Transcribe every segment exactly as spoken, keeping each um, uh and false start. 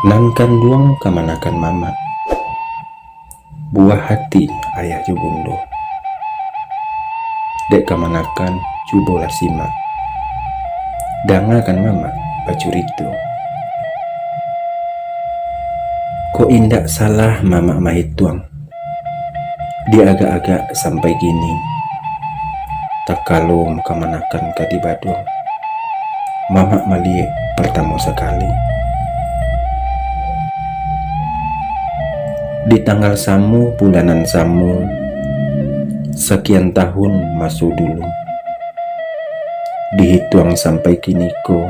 Nan kanduang kamanakan mamak, buah hati ayah jo bundo. Dek kamanakan, cubolah simak, dangakan mamak bacurito. Kok indak salah mamak mahituang, diagak-agak sampai kini, takalo kamanakan ka dibaduang, mamak maliek partamo sakali. Di tanggal samo, bulan nan samo, sakian tahun maso dulu, dihituang sampai kiniko,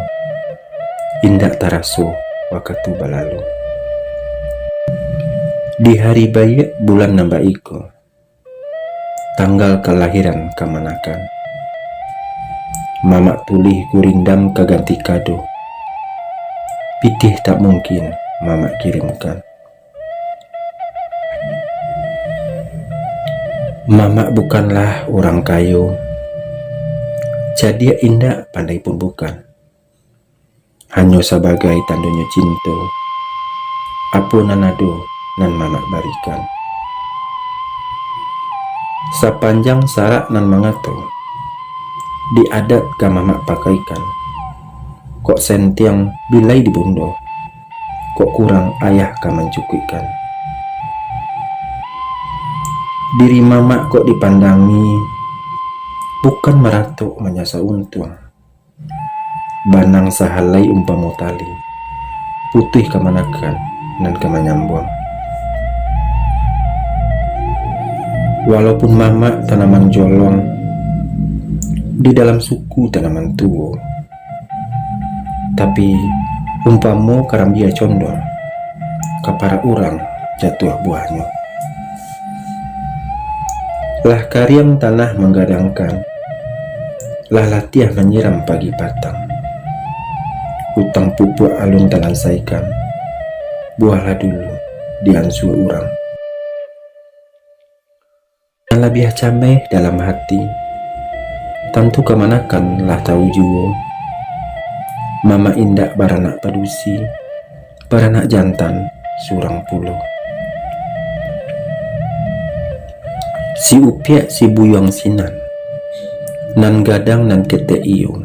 indak taraso wakatu balalu. Di hari baiak bulan nan baiko, tanggal kalahiran kamanakan, mamak tulih gurindam ka ganti kado, pitih tak mungkin mamak kirimkan. Mamak bukanlah urang kayo, cadiak indak, pandai pun bukan. Hanyo sabagai tandonyo cinto, apo nan ado nan mamak barikan. Sapanjang sarak nan mangato, di adat ka mamak pakaikan. Kok sentiang bilai di bundo, kok kurang ayah ka mancukuikkan. Diri mamak kok dipandangi, bukan maratok manyasa untuang. Banang sahalai umpamo tali, putuih kamanakan nan ka manyambuang. Walaupun mamak tanaman jolong, di dalam suku tanaman tuo, tapi, umpamo karambia condong, ka parak urang jatuah buahnyo. Lah kariang tanah manggadangkan, lah latiah manyiram pagi patang. Utang pupuak alun talansaikan, buahlah dulu diansua urang. Nan labiah cameh dalam hati, tantu kamanakan lah tahu juo. Mamak indak baranak padusi, baranak jantan surang pulo. Si upiak si buyuang sinan, nan gadang nan ketek iyo.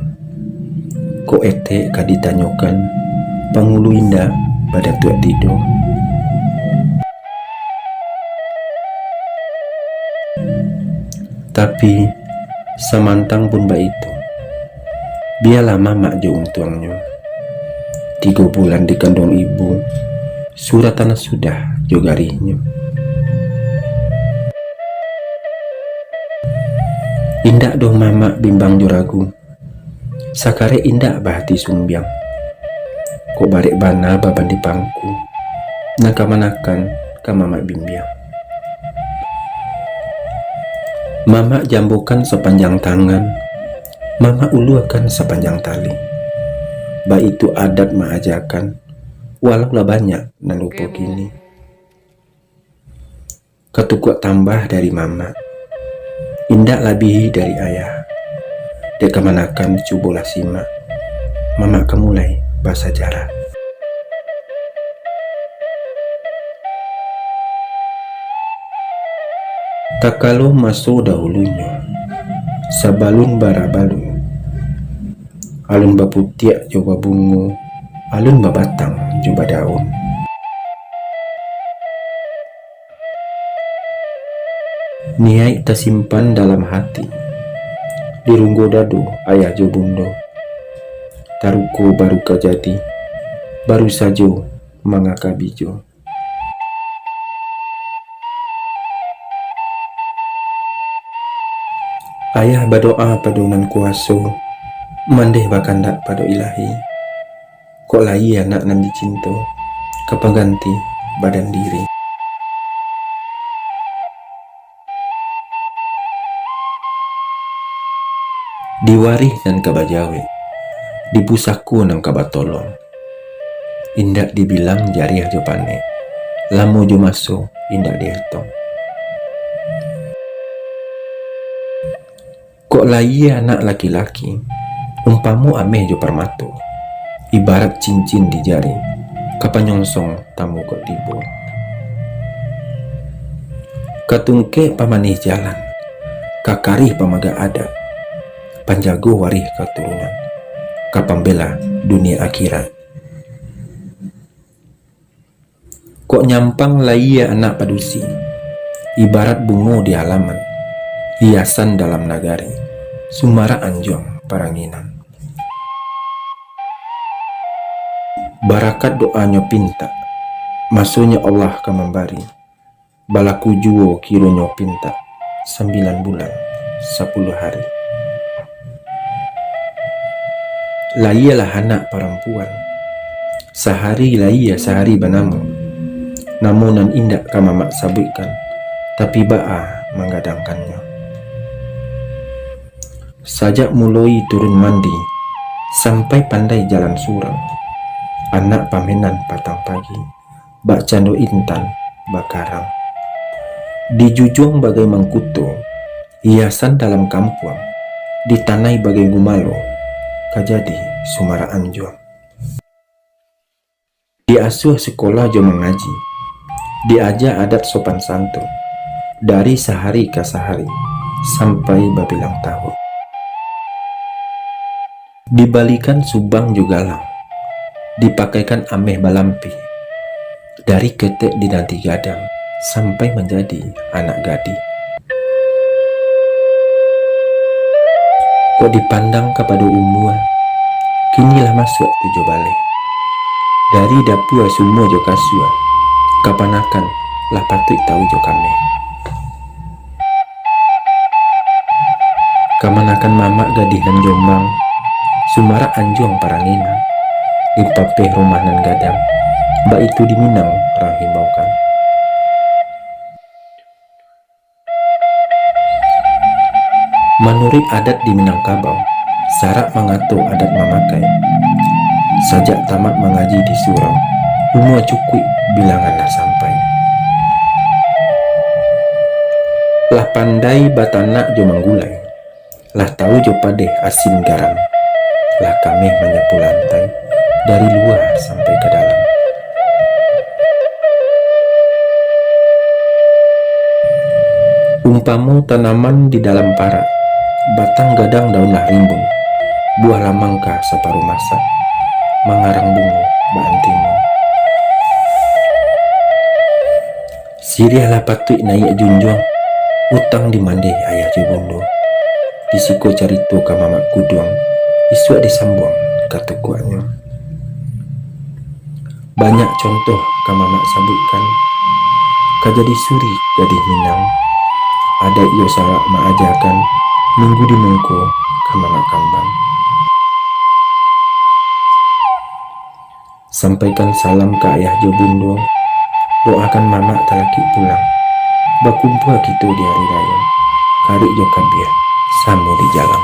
Kok etek ka ditanyokan, pangulu indak badatuak tido. Tapi, samantang pun baitu, bialah mamak jo untuangnyo. Tigo bulan dikanduang ibu, suratan sudah jo garihnyo. Indak doh mamak bimbang jo ragu, sakarek indak bahati sumbiang. Kok barek bana baban di pangku, nan kamanakan ka mamak bimbiang. Mamak jambokan sapanjang tangan, mamak uluakan sapanjang tali. Baitu adat maajakan, walau lah banyak nan lupo kini. Katukuak tambah dari mamak, indak labihi dari ayah. Dek kamanakan cubolah simak, mamak ka mulai basajarah. Takalo maso dahulunyo, sabalun barabalun, alun baputiak jo babungo, alun babatang jo badaun. Niaik tasimpan dalam hati, di runggo dado ayah jo bundo. Taruko baru ka jadi, baru sajo mangaka bijo. Ayah badoa pado Nan Kuaso, mandeh bakandak pado Ilahi. Kok lai anak nan dicinto, ka pangganti badan diri. Di warih nan ka bajawek, di pusako nan ka batolong. Indak dibilang jariah jo panek, lamo jo maso indak dietong. Kok lahia anak laki-laki, umpamo ameh jo parmato, ibarat cincin di jari, Ka panyongsong tamu kok tibo. Ka tungkek pamanih jalan, ka karih pamaga adat, panjago warih katurunan, ka pambela dunia akhirat. Kok nyampang layie anak padusi, ibarat bungo di halaman, hiasan dalam nagari, sumarak anjuang paranginan. Barakat doanyo pintak, masonyo Allah ka mambari. Balaku juo kironyo pintak, sambilan bulan, sapuluah hari. Layialah anak parampuan, sahari layia sahari banamo. Namo nan indak ka mamak sabuikkan, tapi baa manggadangkannyo. Sajak muloi turun mandi, sampai pandai jalan surang, anak pamenan patang pagi, bak cando intan bakarang. Dijujuang bagai mangkuto, hiasan dalam kampuang, ditanai bagai gumalo, ka jadi sumarak anjuang. Diasuah sikolah jo mangaji, diaja adat sopan santun, dari sahari ka sahari, sampai babilang tahun. Dibalikan subang jo galang, dipakaikan ameh balampih, dari ketek dinanti gadang, sampai manjadi anak gadih. Kok dipandang kapado umua, kini lah masuak tujuah baleh. Dari dapua sumua jo kasua, kapanakan lah patuik tau jo kameh. Kamanakan mamak gadih nan jombang, sumarak anjuang paranginan, dipapeh rumah nan gadang, baitu di Minang urang himbaukan. Manuruik adat di Minangkabau, sarak mangato adat mamakai. Sajak tamat mangaji di surau, umua cukuik bilangan lah sampai. Lah pandai batanak jo manggulai, lah tau jo padeh asin garam, lah kameh manyapu lantai, dari lua sampai ka dalam. Umpamo tanaman di dalam parak, batang gadang daun lah rimbun, buah lamangka saparuah masak, mangarang bungo baantimun. Siriah lah patuik naiak junjuang, utang dimandeh ayah jo bundo. Di siko carito ka mamak kuduang, isuak disambuang ka tukuaknyo. Banyak contoh ka mamak sabuikkan, ka jadi suri gadih Minang. Adaik jo sarak maajakan, minggu di mungko ka mamak kambang. Sampaikan salam ka ayah jo bundo, doakan mamak talakik pulang. Bakumpua kito di ari rayo, karik jo kabiah samo di jalan.